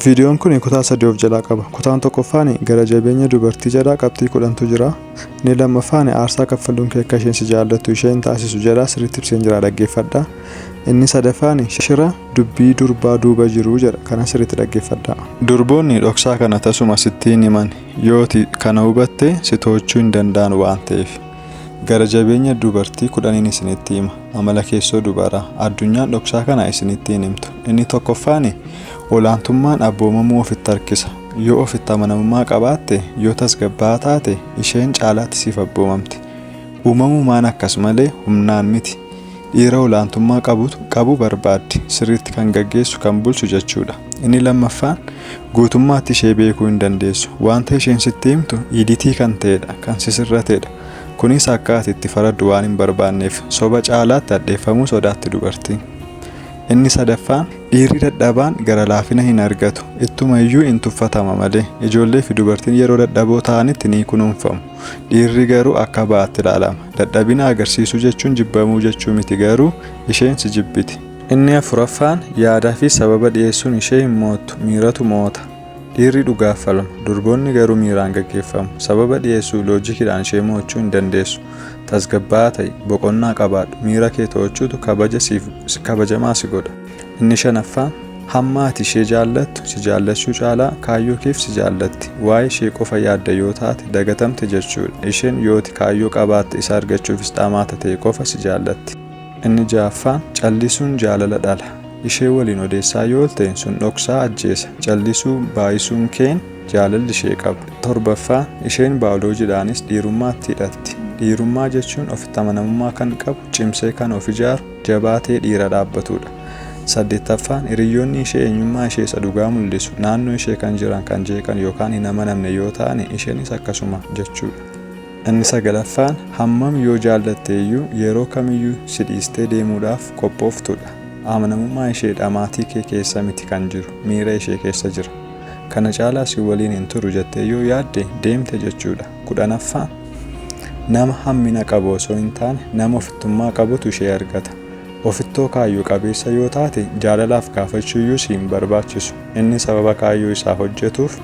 Viidiyoon kun kutaa sadii of jalaa qaba. Kutaan tokkoffaan gara jabeenya dubartii jedha, qabxii 10tu jira. Inni lammaffaan aarsaa kaffaluun kee akka isheen si jaallattu ishee hin taasisu jedha, sirriitti ibseen jira, dhaggeeffadha. Inni sadaffaan shira dubbii durbaa duuba jiru jedha, kana sirriitti dhaggeeffadha. Durboonni dhoksaa kana tasuma sitti hin himan, yooti kana hubatte si to'achuu hin danda'an waan ta'eef. Gara jabeenya dubartii 10n isinitti hima. Amala keessoo dubaraa. Addunyaan dhoksaa kana isinitti hin himtu. Inni tokkoffaan olaantummaan abboomamuu ofitti harkisa. Yoo ofitti amanamummaa qabaatte, yoo tasgabbaa'aa taate, isheen caalaatti siif abboomamti. Uumamumaan akkas malee humnaan miti. Dhiira olaantummaa qabu barbaaddi. Sirriitti kan gaggeessu, kan bulchu jechuudha. Inni lammaffaan guutummaatti ishee beekuu hin dandeessu. Wanta isheen sitti himtu edit kan ta'edha, kan sisirratedha. Kunis akka ati itti faraddu waan hin barbaanneef. Soba caalaatti hadheeffamuu sodaatti dubartiin. Inni sadaffaan dhiirri dadhabaan gara laafina hin argatu. Ittuma iyyuu hin tuffatama malee. Ijoollee fi dubartiin yeroo dadhaboo ta'anitti ni kunuunfamu. Dhiirri garuu akka ba'aatti ilaalama. Dadhabina agarsiisuu jechuun jibbamuu jechuu miti, garuu isheen si jibbiti. Inni afuraffaan yaadaa fi sababa dhiyeessuun ishee hin mo'attu, miiratu mo'ata. Dhiirri dhugaaf falma, durboonni garuu miiraan gaggeeffamu. Sababa dhiyeessuu loojikiidhaan ishee mo'achuu hin dandeessu. Tasgabbaa'aa ta'i, boqonnaa qabaadhu, miira kee to'achuutu kabaja siif kabajamaa si godha. Inni shanaffaan hamma ati ishee jaallattu si jaallachuu caalaa kaayyoo keef si jaallatti. Waa'ee ishee qofa yaadda yoo taate dagatamte jechuudha. Isheen yooti kaayyoo qabaatte isa argachuufis dhamaata ta'e qofa si jaallatti. Inni ja'affaan callisuun jaalala dhala. Ishee waliin odeessaa yoo oolte sun dhoksaa ajjeesa. Callisuu baay'isuun keen jaalalli ishee qaba. Torbaffaan isheen baayoloojiidhaanis dhiirummaatti hidhatti. Dhiirummaa jechuun ofitti amanamummaa kan qabu, cimsee kan of ijaaru, jabaa ta'ee dhiira dhaabbatudha. Saddeettaffaan hiriyyoonni ishee eenyummaa ishee isa dhugaa mul'isu. Naannoo ishee kan jiran kan jeeqan yookaan hin amanamne yoo ta'an isheenis akkasuma jechuudha. Inni sagalaffaan hammam yoo jaallatte iyyuu yeroo kamiyyuu si dhiistee deemuudhaaf qophooftudha. Amanamummaa ishee dhamaatii kee keessa miti kan jiru, miira ishee keessa jira. Kana caalaa si waliin hin turu jettee yoo yaadde deemte jechuudha. 10ffaan nama hammina qabu osoo hin taane nama ofittummaa qabutu ishee argata. Ofittoo kaayyoo qabeessa yoo taate jaalalaaf gaafachuu iyyuu si hin barbaachisu. Inni sababa kaayyoo isaaf hojjetuuf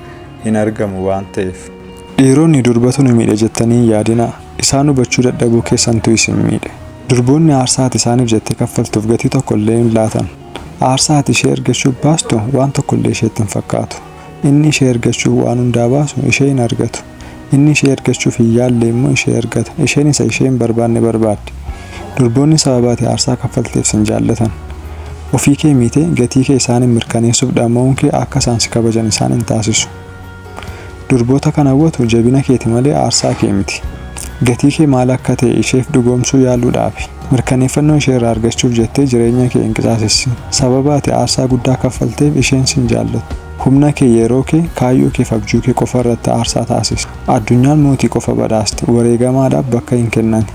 hin argamu waan ta'eef. Dhiironni durbatu nu miidhe jettanii hin yaadinaa. Isaan hubachuu dadhabuu keessantu isin miidhe. Durboonni aarsaa ati isaaniif jettee kaffaltuuf gatii tokko illee hin laatan. Aarsaa ati ishee argachuuf baastu waan tokko illee isheetti hin fakkaatu. Inni ishee argachuuf waan hundaa baasu ishee hin argatu. Inni ishee argachuuf hin yaalle immoo ishee argata. Isheen isa ishee hin barbaanne barbaaddi. Durboonni sababa ati aarsaa kaffalteef sin jaallatan. Ofii kee miitee gatii kee isaaniin mirkaneessuuf dhama'uun kee akka isaan si kabajan isaan hin taasisu. Durboota kan hawwatu jabina keeti malee aarsaa kee miti. Gatii kee maal akka ta'e isheef dhugoomsuu yaaluu dhaabi. Mirkaneeffannoo ishee irraa argachuuf jettee jireenya kee hin qisaasessin. Sababa ati aarsaa guddaa kaffalteef isheen sin jaallattu. Humna kee, yeroo kee, kaayyoo keef abjuu kee qofa irratti aarsaa taasisi. Addunyaan mootii qofa badhaasti, wareegamaadhaaf bakka hin kennani.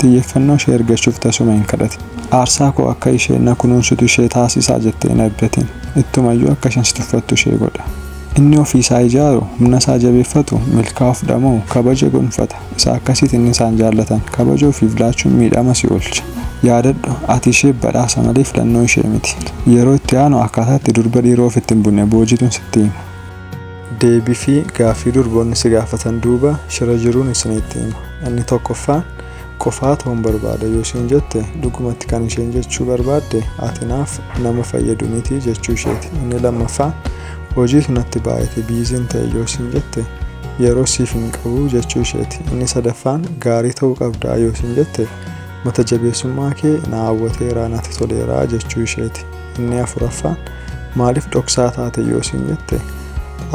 Xiyyeeffannoo ishee argachuuf tasuma hin kadhatin. Aarsaa koo akka isheen na kunuunsitu ishee taasisaa jettee hin abdatin. Ittumayyuu akka isheen si tuffattu ishee godha. Inni ofii isaa ijaaru, humna isaa jabeeffatu, milkaa'uuf dhama'u, kabaja gonfata. Isa akkasiiti inni isaan jaallatan. Kabaja ofiif laachuun miidhama si oolcha. Yaadadhu, ati isheef badhaasa malee filannoo ishee miti. Yeroo itti aanu akkaataa itti durba dhiira ofitti hin bunne boojituun sitti hima. Deebii fi gaaffii durboonni si gaafatan duuba shira jiruun isinitti hima. Inni tokkoffaan qofaa ta'uun barbaada yoo isheen jette dhugumatti kan isheen jechuu barbaadde ati naaf nama fayyadu miti jechuu isheeti. Inni lammaffaan hojiitu natti baay'ate biiziin ta'e yoo siin jette yeroo siif hin qabu jechuu isheeti. Inni sadaffaan gaarii ta'uu qabdaa yoo siin jette mata jabeessummaa kee na hawwateera, natti toleera jechuu isheeti. Inni afuraffaan maaliif dhoksaa taate yoo siin jette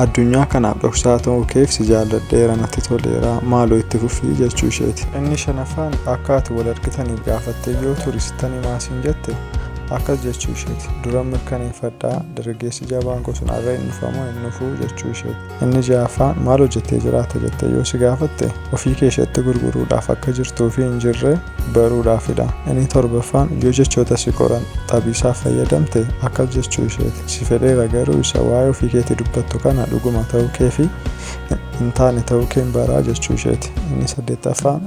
addunyaa kanaaf dhoksaa ta'uu keef si jaalladheera, natti toleera, maaloo itti fufii jechuu isheeti. Inni shanaffaan akka ati wal argitaniif gaafattee yoo turi sittan himaa siin jette akkas jechuu isheeti. Dura mirkaneeffadhaa, dargaggeessi jabaan koo sun har'a hin dhufamoo hin dhufuu jechuu isheeti. Inni ja'affaan maal hojjettee jiraatta jettee yoo si gaafatte ofii kee isheetti gurguruudhaaf akka jirtuu fi hin jirre baruudhaafidha. Inni torbaffaan yoo jechoota si qoran xabiisaaf fayyadamte akkas jechuu isheeti. Si fedheera, garuu isa waa'ee ofii keetii dubbattu kana dhuguma ta'uu kee fi hin taane ta'uu keen baraa jechuu isheeti. Inni saddeettaffaan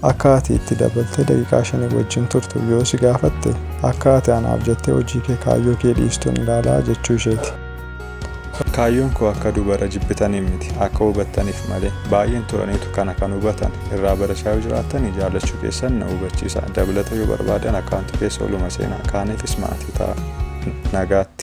akka ati itti dabaltee daqiiqaa 5 wajjin turtu yoo si gaafatte akka ati anaaf jettee hojii kee kaayyoo kee dhiistuun ilaalaa jechuu isheeti. Kaayyoon koo akka dubara jibbitaniif miti, akka hubattaniif malee. Baay'een turaniitu kana kan hubatan. Irraa barachaa yoo jiraattanii jaallachuu keessan na hubachiisa. Dabalata yoo barbaadan akkaawuntii keessa oluma seenaa. Kaaniifis maatii ta'a. Nagaatti.